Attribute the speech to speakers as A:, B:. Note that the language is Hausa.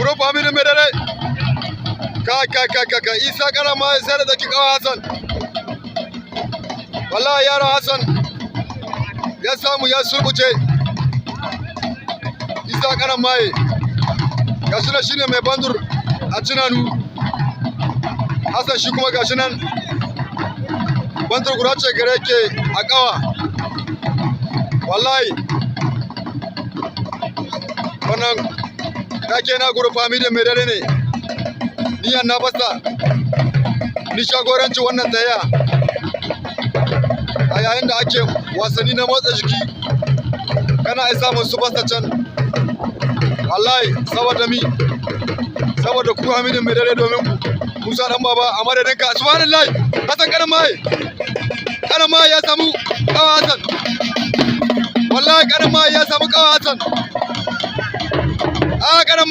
A: Group Hamidu Mai Dare. Kai, kai, kai, kai, kai! Isa Karan Maye sai da daki Kawa Hassan. Wallahi yaron Hassan ya samu ya surbuce. Isa Karan Maye gashi nan, shine mai bandur a Cinanu. Hassan shi kuma gashi nan, bandur guda ce gare ke a Kawa. Wallahi wannan take na Group Hamidu Mai Dare ne. Ni na basta ni shagoranci wannan taya a yayin da ake wasanni na motsa jiki, kana iya samun su basta can. Wallahi saboda mi? Saboda ku, Hamidu Mai Dare, domin ku. Musa Dan Baba, a madadin ka. Subhanallahi! Hassan Karan Mai, Karan Mai ya samu Kawa Hassan. Wallahi Karan Mai ya samu Kawa Hassan. A Karan.